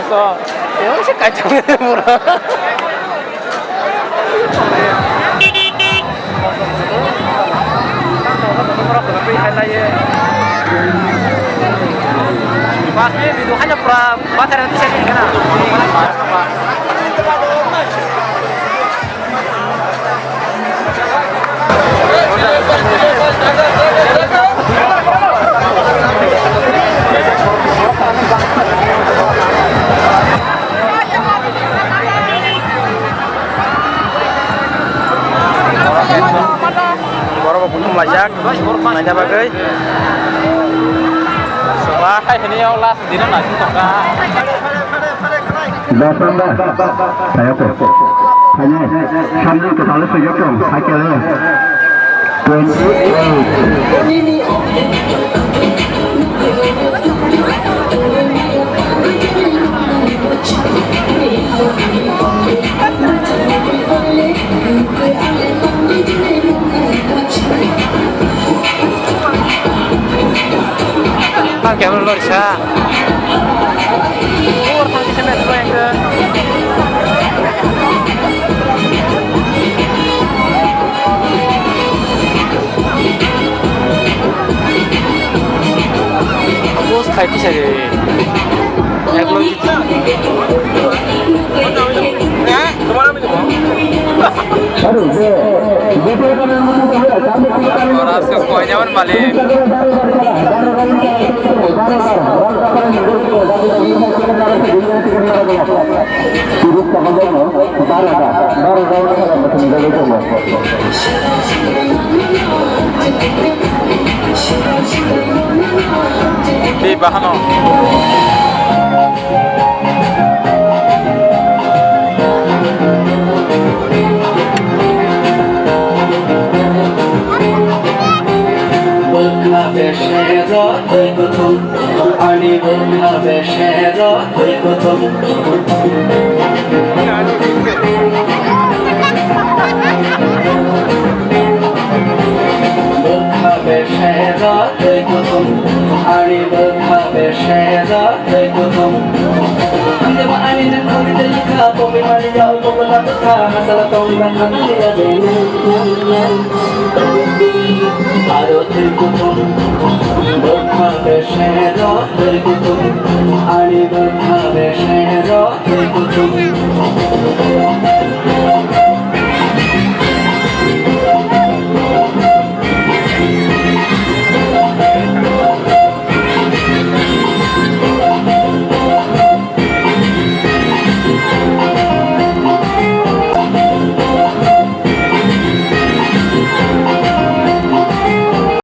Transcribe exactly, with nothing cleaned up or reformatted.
To, ya, si kacang pura. Pas ni video hanya pura pacaran di sini kan. Borok bo kutung laijak, naina bagwi. Suba hai hini o last dino na sing tongka. Dasanda, saya ko. Hanya sambil kita lihat saja, Bang. Hai, kalian. Twenty-eight. Ang camera lori sa. Ur thang kisa mes ko engke. Bos khai kisa de. Ek log. Ora se koinyaman malik. Di bahano. Bwkha besero twi kuthum, ani bwkha besero twi kuthum. Bwkha besero twi kuthum, ani bwkha besero twi kuthum. Ang jeba ani nang khori de likha, kopi mani ya, kopi la bwkha, hasala tong ba khani ya de. Aro twi kuthum, bwkha besero twi kuthum, ani bwkha besero twi kuthum.